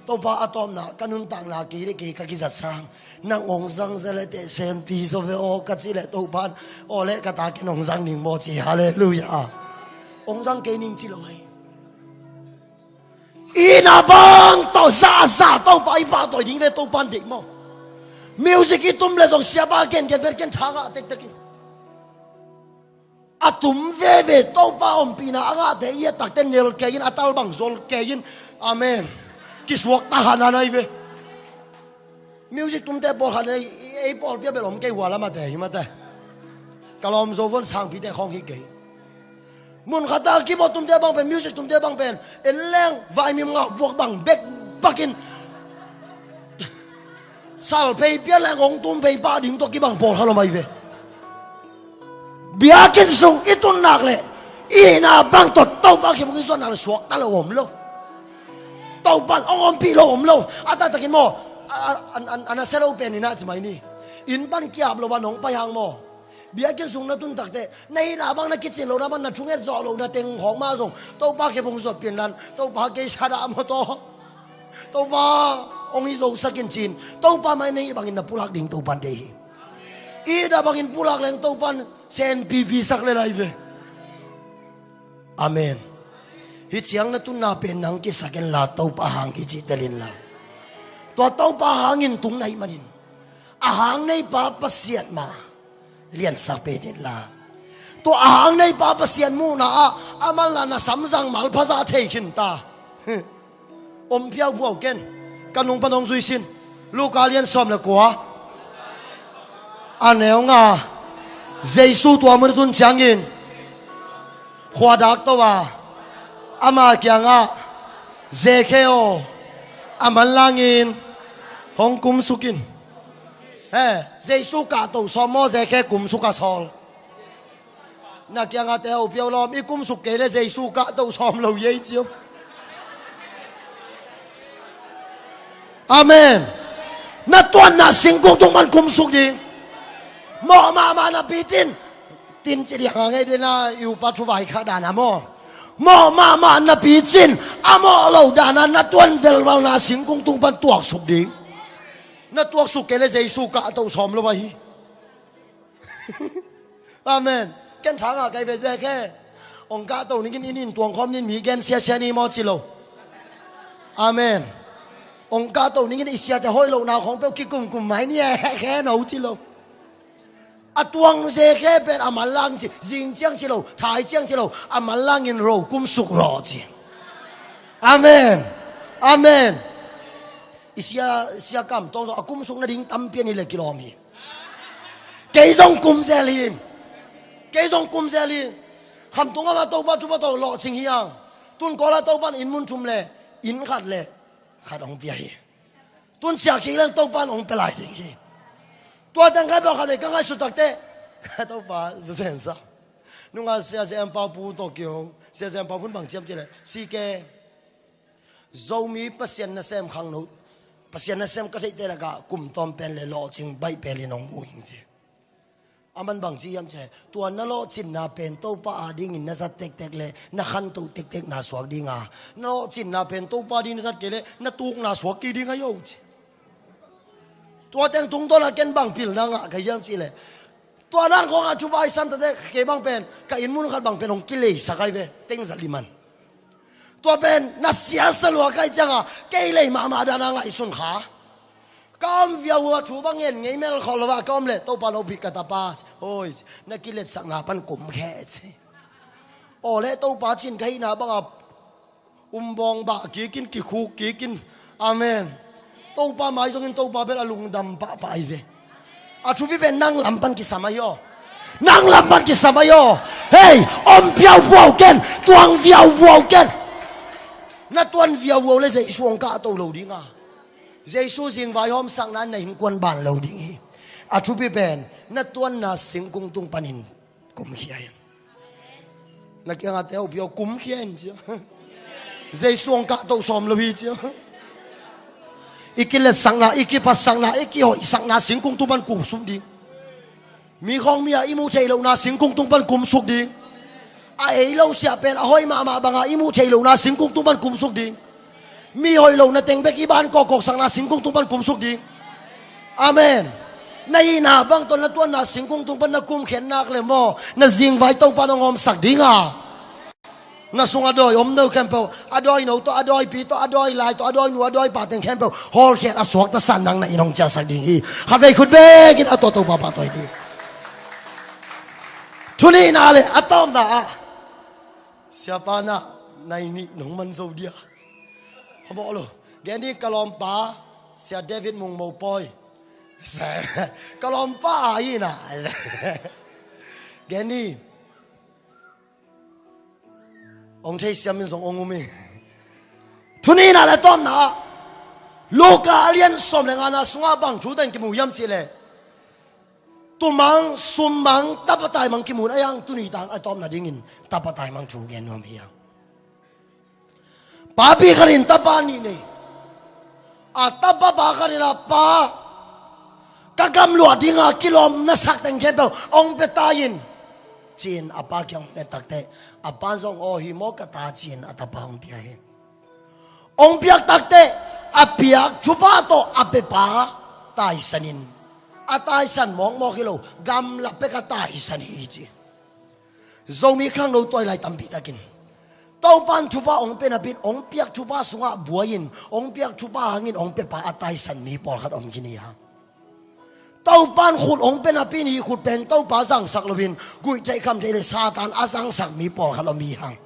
Topa a tawpna, ka nuntakna kei le kei ka kizat sang. Nang hong zang zel le teh sempi zaw ve aw ka cih leh Topa'n, aw le ka ta ken hong zang ning maw ci, halleluiah. Hong zang kei ning ci lo hi. Itna bang tawh zahzah Topa i pahtawi ding ve, Topa'n deih maw. Music i tum le zong siapa gengen pen ken tha ngah tektek in. A tum veve Topa ompihna a ngahte i a takte nel kei in, a tal bang zol kei in. Amen. Kisuak ta hana nai ve. Music tumte pawlkhat ei, ei pawlpi a bel om kei, hua lamate hi mate. Ka lawm zo von sangpite khawng hi kei. Mun khata keyboard tumte bang pen, music tumte bang pen, en leng vaimim ngah buak bang bek bakin salphei pian leng hong tum phei pah ding tawh kibang pawlkhat om ahi ve. Biakinn sung i tun nak leh itna bang tawh Topa kiphung i zuan nak leh suakta lo om lo. Topa'n hong ompih lo om lo. A taktakin maw, a, a, a, a, a nasia lo pen in a ci mai ni. Inn pan kiap lo a nong pai hang maw, biakinn sung na tun takte na hihna bang, na kicin lohna bang, na thunget zawh lohna teng khawng mah zong Topa kiphung zuat pia in la, Topa kei sa dah maw taw, Topa hong hi zosak in ci-in, Topa mai na hih bangin na pulak ding Topa'n deih hi. Itna bangin pulak leng Topa'n senpipi sak le lai ve. Amen. Hih ciang na tunna pen nang kisak in la, Topa hang kicihtel in la. Tua Topa hangin tung na hih manin, a hang neipa Pasian mah liansak pen in la. Tua a hang neipa Pasian muhna ah a manla na samzang malphazah thei khin ta. Om phiaupuau ken. Ka nung pan hong zui sin. Luka lian sawm le kua, a neu nga. Jesu tua mun a tun ciangin khua dak to a, ama kiangah, Zekhe aw, a manlangin hong kumsuk in. He, Jesu kahto sawm maw, Zekhe kumsuk a sawl? Na kiangah te uh piau lawm, i kumsuk kei le Jesu kahto sawm lo ei ci uh. Amen. Na tuanna singkung tung pan kumsuk ding. Mawh mahmah napi tin, tin ci diang a ngei dena i upa thuvai kha dana maw. Mawh mahmah napi cin, a mawh lo dana na tuan velvalna singkung tung pan tuaksuk ding. Na tuaksuk kei le Jesu kahto sawm lo ahi. Amen. Ken tha ngah kai ve, Zekhe. Hong kahto ningin inn in tuang khawm nin, mi gen siasia ni maw ci lo. Amen. Hong kahto ningin i siate hoih lohna khawng peuh kikumkum mai ni e, hekhe no ci lo. A tuang Zekhe pen a manlang ci, zing ciang ci lo, thai ciang ci lo, a manlangin ro kumsuk rawh ci. Amen. Amen. I sia, sia kam tawng zong a kumsuk nading tampi a ni le kilawm hi. Kei zong kum zel hi. Kei zong kum zel hi. Khamtung ama Topa thupha tawh lawhcing hi hang. Tun Kawl a Topa'n inn mun thum le inn khat le khat hong pia hi. Tun ciah kik leng Topa'n hong pia lai ding hi. Tua teng khai pawlkhat le ka ngaihsut takte, Topa, zazen sa. Nunga Sia Zen Pau Pu tawh kihong, Sia Zen Pau Pu'n bang ciam ci le, C K, Zomi Pasian nasem khangno, Pasian nasem ka theihte lakah kum tawm pen le lawhcing baih pelin hong mu hing ci. A man bang ci hiam ci le, tua na lawhcinna pen Topa adingin na zat tektek le na khanto tektekna suak dinga, na lawhcinna pen Topa ading na zat kei le na tukna suak kei ding a yo ci. Tua teng tungtawna ken bang pilna ngah ka hiam ci le, tua nan khawngah thupha i san tate, kei bang pen ka inn mun khat bang pen hong kileisak ai ve, teng zat liman. Tua pen na siasa lua kai cianga kei lei mahmah dana ngaihsun kha. Ka om viau a thu bang ngen ngei mel khol lo a ka om le Topa no bik ka tapa. Hoi, na kiletsakna pan kum khe ci. Aw le Topa cin ka hihna banga um bawng bah kikin, kikhuk kikin. Amen. Topa mai zongin Topa bel a lungdam pahpah ahi ve. A thupi pen nang lam pan kisam ahi aw. Nang lam pan kisam ahi aw. Hei, om phiaupuau ken, tuang viauvuau ken. Na tuan viauvuau le Jesu hong kahto lo dinga, Jesu zingvai hawmsakna na innkuan ban lo ding hi. A thupi pen na tuanna singkung tung panin kumkhia in. Na kiangah te uh piau kumkhia in cia. Jesu hong kahto sawm lo hi cia. I kiletsakna, i kipatsakna, i kihoihsakna singkung tung pan kumsuk ding. Mi khawng mi-a i muh theih lohna singkung tung pan kumsuk ding. A ei lo siah pen a hoih mahmah banga i muh theih lohna singkung tung pan kumsuk ding. Mi hoih lohna teng bek i ban kawkkawksakna singkung tung pan kumsuk ding. Amen. Na hihna bang tawh na tuanna singkung tung pan na kumkhen nak le maw, na zingvai Topa in hong omsak ding a, na sung a dawi om no khempeuh, a dawi no tawh, a dawipi tawh, a dawi lai tawh, a dawi nu, a dawipa teng khempeuh hawlkhiat a suakta san nang na in hong ciahsak ding hi. Khatvei khut bengin a tawh Topa pahtawi ding. Thu nihna le a tawpna ah, siapa na nai nih nong man zo dia. A bawh lo. Gen ding, ka lawmpa Sia David Mung Mopawi. Ka lawmpa a hi na. Gen ding. Hong theisiam in zong hong um hi. Thu nihna le tawpna ah, Luka a lian sawm le ngana sungah bang thu teng kimu hiam cihleh, tumang, summang, tapa taimang kimun a hiang, tuni tang a tawpna dingin tapa taimang thu gen nuam hi hang. Papi khat in tapa nih nei. A tapa pa khat in a, "Pa, ka gamluah dinga kilawm na sak teng khempeuh hong pia ta in," ci-in a pa kiang hong et takteh, a pa zong, "Aw, hi maw ka ta," ci-in a tapa hong pia hi. Hong piak takteh, a piak thupha tawh a pepa taisan in, a taisan mawkmawk hi lo, gamla pek a taisan hi ci. Zomi khangno tuailai tampi takin Topan thupha hong pia napin, hong piak thupha sungah buai-in, hong piak thupha hangin hong pepa a taisan mi pawlkhat om khin hi hang. Topan khut hong pia napin, hih khut pen Topa zangsak loin, guihtheih khamtheih le Satan a zangsak mi pawlkhat om hi hang.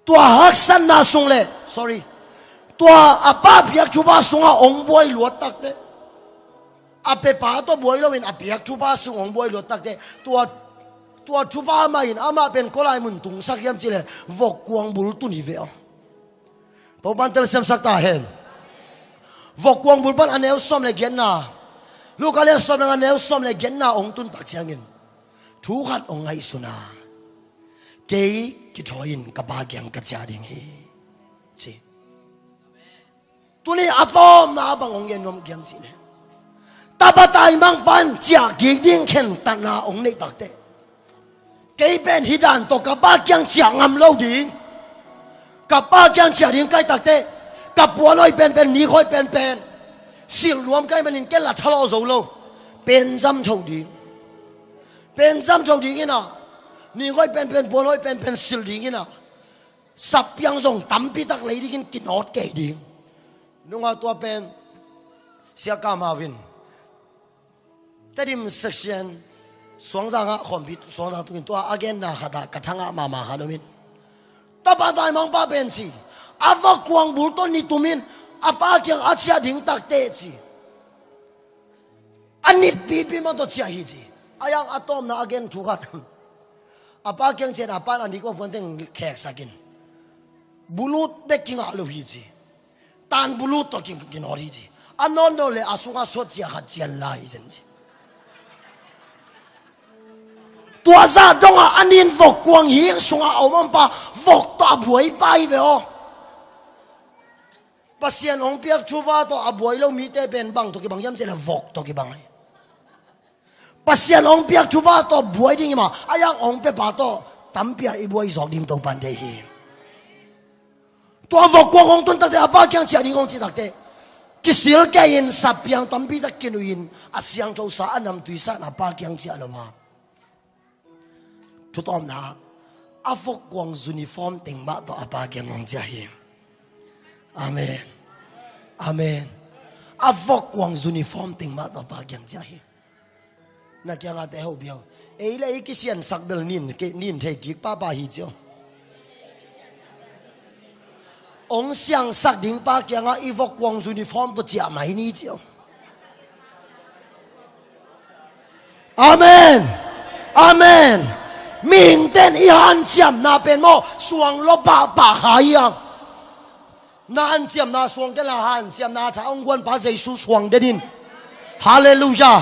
Tua haksatna sung le, sorry, tua a pa piak thupha sungah hong buai luat takteh, a pepa tawh buai loin a piak thupha sung hong buai luat takteh, tua, tua thupha mah in amah pen kua lai mun tungsak hiam cihleh, vokkuang bul tun hi ve aw. Topan telsiamsak ta hen. Vokkuang bul pan a neu sawm le giatna, Luka lian sawm le nga, neu sawm le giatna hong tun tak ciangin thu khat hong ngaihsun a, "Kei kithawi-in ka pa kiang ka ciah ding hi," ci. Tuni a tawpna bang hong gen nuam hiam cihleh, tapa taimang pan ciah kik ding khentatna hong neih takteh, "Kei pen hih dan tawh ka pa kiang ciah ngam lo ding. Ka pa kiang ciah ding ka hih takteh, ka puan hoih penpen, nik hoih penpen, silh nuam ka hih manin ken la thalawh zo lo. Pen zam tho ding. Pen zam tho ding in a, nik hoih penpen, puan hoih penpen silh ding in a, sapiang zong tampi tak lei dingin kinawt kei ding." Nungah tua pen Sia Kam Hau in Tedim section Suangzang ah khawmpi, Suangzang tungin tua a genna khat ah ka thangah mahmah khat om in, tapa taimang pa pen ci, a vokkuang bul tawh ni tumin a pa kiang a ciah ding takteh ci, a nitpipi mah tawh ciah hi ci. A hiang a tawpna a gen thu khat, a pa kiang ciah in a pan a nik a puan teng kheksak in, bulut bek kingah lo hi ci. Tan bulut tawh ki, kinawt hi ci. A nawtnawt le a sungah suat cia khat cian lai hi zen ci. Tua zah dongah a nin vokkuang hing sungah a om ompa vok tawh a buai pa hi ve aw. Pasian hong piak thupha tawh a buai lo mite pen bang tawh kibang hiam cihleh vok tawh kibang hi. Pasian hong piak thupha tawh buai ding hi mah, a hiang hong piapa tawh tampi a i buai zawk ding Topan deih hi. Tua vokkuang hong tun takteh a pa kiang ciah ding hong cih takteh, kisil kei-in sapiang tampi tak kinuih-in a siangthosa a namtui sa-in a pa kiang ciah lo a, thutawpna ah a vokkuang uniform teng mah tawh a pa kiang hong ciah hi. Amen. Amen. A vokkuang uniform teng mah tawh a pa kiang ciah hi. Na kiangah te ho biau. Ei le ei kisiansak bel nin, ke, nin thei kik pahpah hi ci aw. Hong siangsak ding pa kiangah i vokkuang uniform tawh ciah mai ni ci aw. Amen. Amen. Mihingte in i hanciamna pen maw, suang lua pahpah kha hi hang. Na hanciamna suang kei la, hanciamna tha hong guanpa Jesu suang den in. Halleluiah.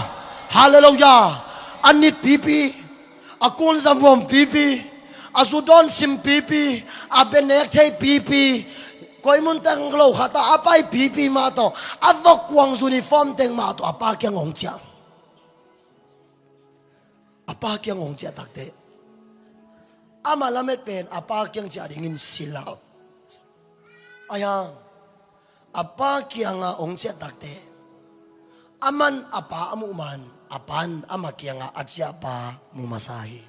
Halleluiah. A nitpipi, a kunzam huam pipi, a zu dawn sim pipi, a bia nek thei pipi, koi mun teng lo khat ah a pai pipi mah tawh, a vokkuang uniform teng mah tawh a pa kiang hong ciah. A pa kiang hong ciah takteh, Amah lamet pen a pa kiang ciah dingin silh a, ahi hang a pa kiangah hong ciah takte, aman a pa a muh man, a pa in amah kiangah a ciahpa mu masa hi.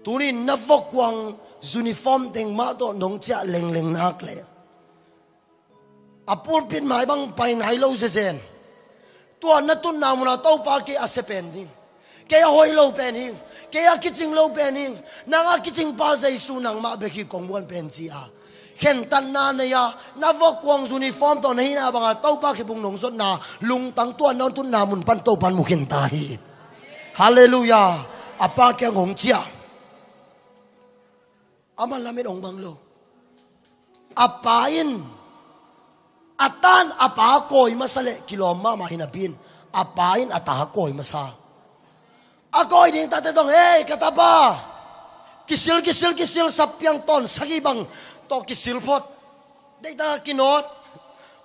Tuni-in na vokkuang uniform teng mah tawh nong ciah lengleng nak leh, a pulpit mai bang pai nai lo zezen. Tua na tutna munah Topa kei a sia pen ding, kei a hoih lo pen hi, kei a kicing lo pen hi. Nang a kicingpa Jesu nangmah bek hi, kong muan pen, ci-a khentatna nei-a, na vokkuang uniform tawh na hihna bangah Topa khepung nong zotna lungtang, tua na tutna mun pan Topa in mu khin ta hi. Halleluiah. A pa kiang hong ciah. Amah lamet hong bang lo. A pa in, a ta'n a pa kawi masa leh kilawm mahmah hi napi-in, a pa in a ta kawi masa. A kawi ding takte zong, "Hei, ka tapa, kisil, kisil, kisil, sapiang tawn sagih bang tawh kisil phot. Deihtak a kinawt.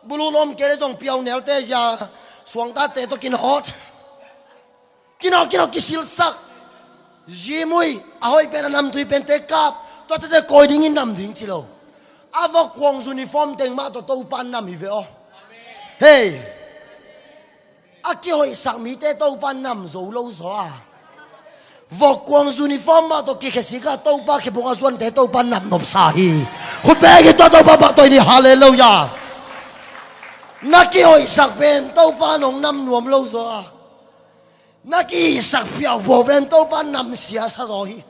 Bulu lawm kei leh zong piaunelte zia suangtate tawh kinawt. Kinawt, kinawt, kisilsak. Zimui, a hoih pen, a namtui pente kap. Tuate tawh kawi dingin nam ding," ci lo. A vokkuang uniform teng mah tawh Topa in nam hi ve aw. Hei, a kihoihsak mite Topa in nam zo lo zaw a, vokkuang uniform mah tawh kikhesik a Topa khepung a zuante Topa in nam nopsa hi. Khut beng in tua Topa pahtawi ni. Halleluiah. Na kihoihsak pen Topa in hong nam nuam lo zaw a, na kihihsak phiauphau pen Topa in namsia sa zaw hi.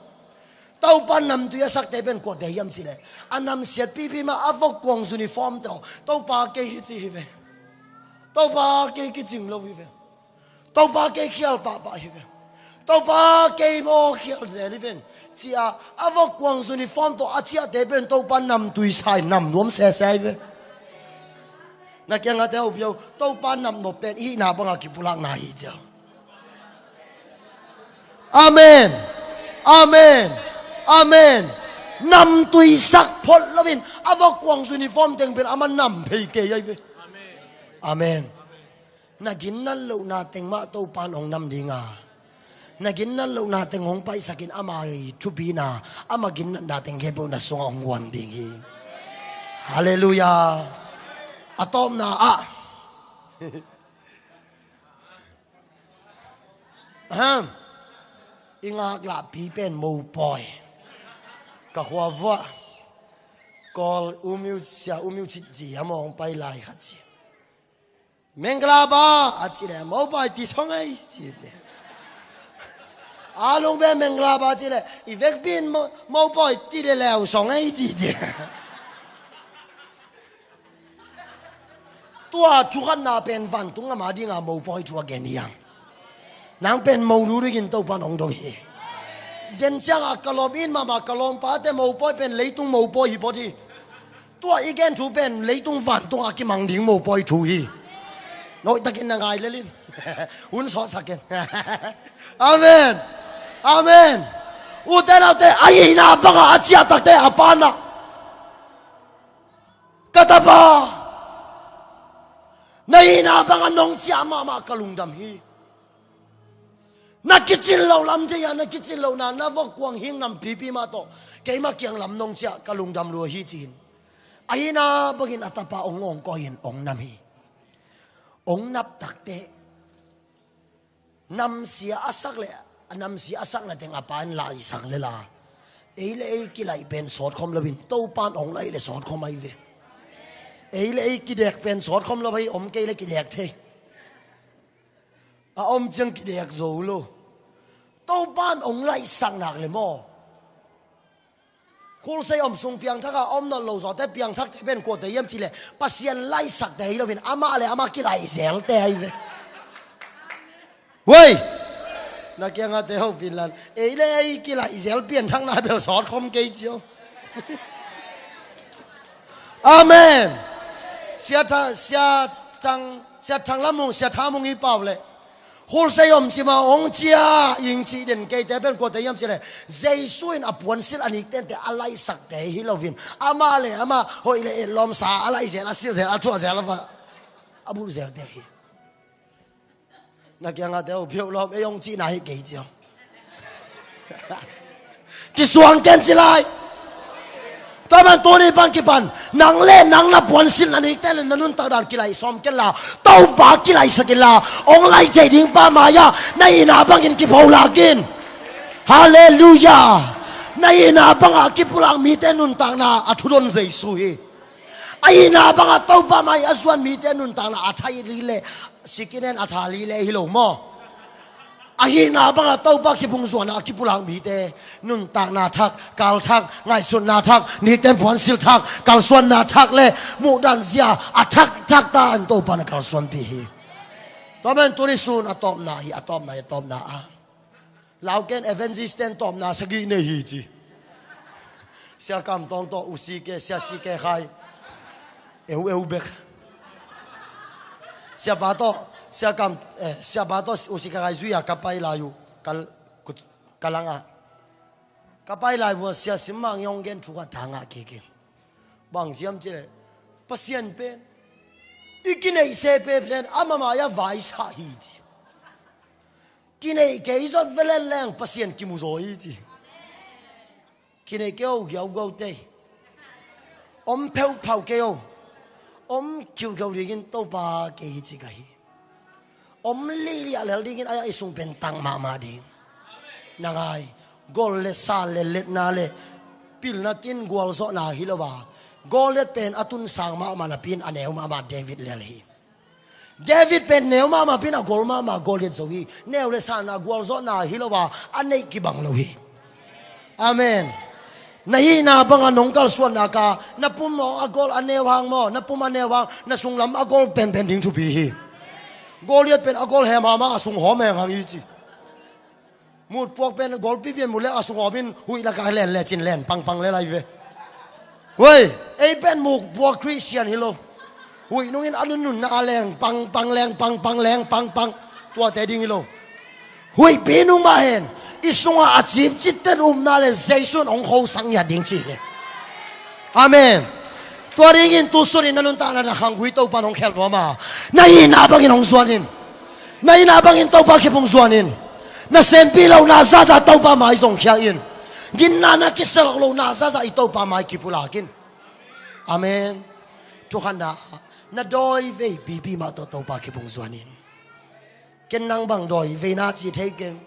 Topa in namtui a sakte pen kuate hiam cih leh, a namsiat pipi mah a vokkuang uniform tawh, "Topa, kei hi ci hi ve. Topa, kei kicing lo hi ve. Topa, kei khial pahpah hi ve. Topa, kei maw khial zel hi ve," ci-a a vokkuang uniform tawh a ciahte pen Topa in namtui sa-in nam nuam sese hi ve. Na kiangahte hopih o, Topa in nam nop pen i hihna bangah kipulakna hi ci aw. Amen. Amen. Amen. Namtui sak phot loin a vokkuang uniform teng pen amah nam phei kei ahi ve. Amen. Na ginnat lohna teng mah Topa in hong nam ding a, na ginnat lohna teng hong paihsakin ama ii thupi-in a, ama ginnatna teng khempeuh na sungah hong guan ding hi. Halleluiah. A tawpna ah, ahem, i ngaklah pi pen mopawi, ka khua vuah, Kawl U Myo, Sia U Myo Chit ci a, amah hong pai lai khat ci. "Mengla ba," a cih leh, "Mopawi ti song ei," ci ci. A lungbe Mengla ba cih leh, "I vekpi in mo-, mopawi ti leleu song ei," ci ci. Tua thukhatna pen vantung gam a dinga mopawi thu a gen hi hang. Nang pen monu dingin Topa in hong dong hi. Den ciangah ka lawm it mahmah ka lawmpate mopawi pen leitung mopawi hi phot hi. Tua i gen thu pen leitung vantung a kimang ding mopawi thu hi. Nawhtakin na ngai lel in. Hun sawtsak ken. Amen. Amen. Ute naute, a hihna bangah a ciah takte a pa in ah, "Ka tapa, na hihna bangah nong ciah mahmah ka lungdam hi. Na kicin loh lam thei-a, na kicin lohna, na vokkuang hing nam pipi mah tawh keimah kiang lam nong ciah ka lungdam lua hi," ci-in a hihna bangin a tapa hong awngkawi-in hong nam hi. Hong nap takte, namsia a sak leh, a namsia a sakna teng a pa in laisak lel a, ei le ei kilaih pen sawtkhawm loin Topa in hong laih leh sawtkhawm ahi ve. Ei le ei kidek pen sawtkhawm lo hi, om kei leh kidek thei. A om ciang kidek zo lo. Topa in hong laihsak nak leh maw, khulsei om sung piangthak a om nawn lo zawte, piangthakte pen kuate hiam cih leh Pasian laihsakte hi loin amah le amah kilaih zelte ahi ve. Wei! Na kiangahte hopih inla, ei le ei kilaih zel pianthakna bel sawtkhawm kei ci aw. Amen. Sia Tha-, Sia Thang, Sia Thang Lam Mung, Sia Tha Mung i pau leh, khulsei om cima hong ciah ing cih den keite pen kuate hiam cih leh, Jesu in a puansilh a nik tente a laihsakte hi loin, amah le amah hoih le et lawmsa a laih zel, a silh zel, a thuah zel, a bulh zelte hi. Na kiangahte, "Aw, phiau lawm ei," hong cihna hi kei ci aw. Kisuang ken ci lai. Tua man tuni pan kipan nang le nang na puansilhna nikten le na nuntak dan kilaih sawm ken la, Topa kilaihsak in la, hong laih thei ding pa mai-ah na hihna bangin kipholak in. Halleluiah. Na hihna bangah kipulak mite nuntakna a thudon Jesu hi. A hihna bangah Topa mai a zuan mite nuntakna a tha li le, sikinen a tha li le hi lo maw? A hihna bangah Topa khipung zuanah a kipulak mite nuntakna thak, kal thak, ngaihsutna thak, nikten puansilh thak, kalsuanna thak le muhdan zia a thakthak ta in Topa na kalsuanpih hi. Tua man tuni sun a tawpna hi, a tawpna hi, a tawpna ah. Lau ken evangelist ten tawpna sagih nei hi ci. Sia Kam Tawng tawh U C K, Sia C K Khai. Eu eu bek. Siapa tawh, Sia Kam, eh, Siapa tawh U C K Khai zui-a ka pai lai uh. Ka, ka langah. Ka pai lai vua Sia Sim Mang i hong gen thu khat thangah kei keng. Bang ciam cileh, Pasian pen i kineih se pe pen ama mai-ah vaisah hi ci. Kineih kei zot velen leng Pasian kimu zaw hi ci. Kineih kei o, giaugiau tei. Om pheuhphau kei o. Om khiukheu dingin Topa kei hi ci ka hi. Om lihliah lel dingin a i sung pen tang mahmah ding. Na ngai, gol le sal le letna le pilna tin gualzawhna hi lo a, Goliat pen a tunsang mahmah napi-in a neu mahmah David lel hi. David pen neu mahmah pi-in a gol mahmah Goliat zo hi. Neu le salna gualzawhna hi lo a, a neih kibang lo hi. Amen. Na hihna bangah nong kalsuanna ka, na pum maw a gol a neu hang maw, na pum a neu hang, na sunglam a gol penpen ding thupi hi. Goliat pen a gol he mahmah a sung hawm heng hang hi ci. Mutpuak pen golpi pian mut le a sung hawm in huih lakah len le cin len pangpang le lai ve. Wei, ei pen mutpuak Christian hi lo. Huih nungin a nunnunna a leng pangpang leng pangpang leng pangpang. Tuate ding hi lo. Huihpi nung mah hen i sungah a cipcitten upna le Jesu in hong khosak ngiat ding ci hi. Amen. Tua dingin tusun in na nuntakna na khanggui Topa in hong khelh nuam a, na hihna bangin hong zuan in. Na hihna bangin Topa khipung zuan in. Na senpi lohna zahzah Topa mai zong khia in. Ginna na kiselok lohna zahzah i Topa mai kipulak in. Amen. Thukhatna, na dawi vei pipi mah tawh Topa khipung zuan in. Ken nang bang dawi veina ci thei keng.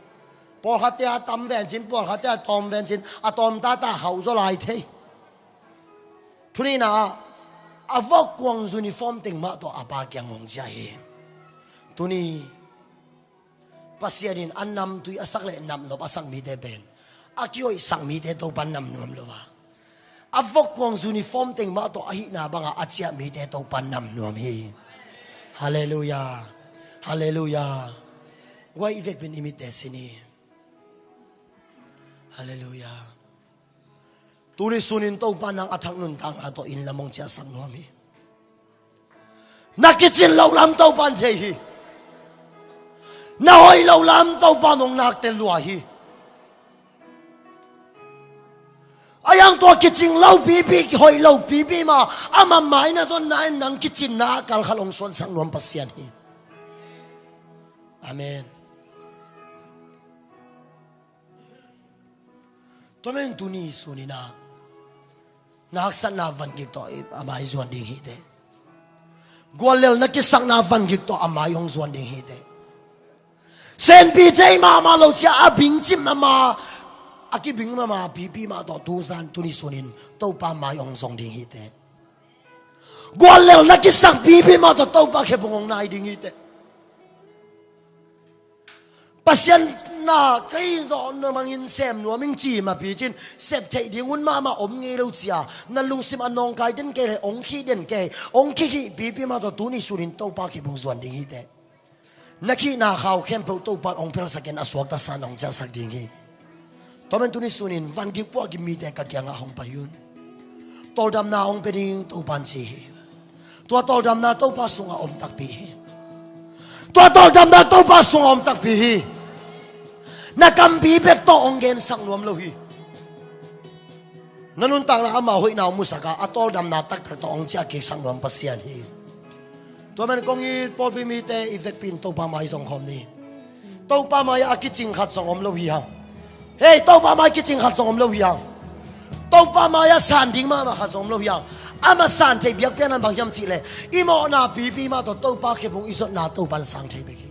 Pawlkhatte a tam vencin, pawlkhatte a tawm vencin, a tawm tata khauh zaw lai thei. Thunihna ah, a vok kuang uniform teng mah tawh a pa kiang hong ciah hi. Tuni Pasian in a namtui a sak le namnop a sak mite pen a kihoihsak mite Topa in nam nuam lo a, a vok kuang uniform teng mah tawh a hihna bangah a ciah mite Topa in nam nuam hi. Halleluiah. Halleluiah. Guai, i vekpi-in i mitte sin hi. Halleluiah. Tuni sunin Topa nang a thak nuntakna tawh inn lam hong ciahsak nuam hi. Na kicin loh lam Topa in thei hi. Na hoih loh lam Topa in hong naktel lua hi. A yang tua kicing lo pipi, hoih lo pipi mah ama mai na zonna in nang kicinna ah kalkhal hong suansak nuam Pasian hi. Amen. Tua men tuni sunin ah na haksatna vangik tawh a mai zuan ding hi teh. Guallel na kisakna vangik tawh a mai hong zuan ding hi teh. Senpi thei mahmah lo cia a bingcim mahmah, a kibing mahmah pipi mah tawh tuzan tuni sunin Topa mai hong zong ding hi teh. Guallel na kisak pipi mah tawh Topa khepung hong nai ding hi teh. Pasian na kei zawh na mangin sem nuam ing ci ma picin sep theih ding hun mahmah om ngei lo cia na lungsim a nawngkai den kei le hong khih den kei, hong khih khih pipi mah tawh tuni sunin Topa khepung zuan ding hi teh. Na khihna khau khempeuh Topa in hong phelsak in a suakta san hong ciahsak ding hi. Tua men tuni sunin vangik puahgim mite ka kiangah hong pai un. Tawldamna hong pia ding Topa in ci hi. Tua tawldamna Topa sungah om takpi hi. Tua tawldamna Topa sungah om takpi hi. Na kampi bek tawh hong gensak nuam lo hi. Na nuntakna ama hoihna hong musak a, a tawldamna taktak tawh hong ciah kiksak nuam Pasian hi. Tua men kong it pawlpi mite i vekpi in Topa mai zong khawm ni. Topa mai-ah a kicing khat zong om lo hi hang. Hei, Topa mai kicing khat zong om lo hi hang. Topa mai-ah san ding mahmah khat zong om lo hi hang. Amah san theih biakpiakna bang hiam cih leh, i mawhna pipi mah tawh Topa khebung i zotna Topa in sang thei bek hi.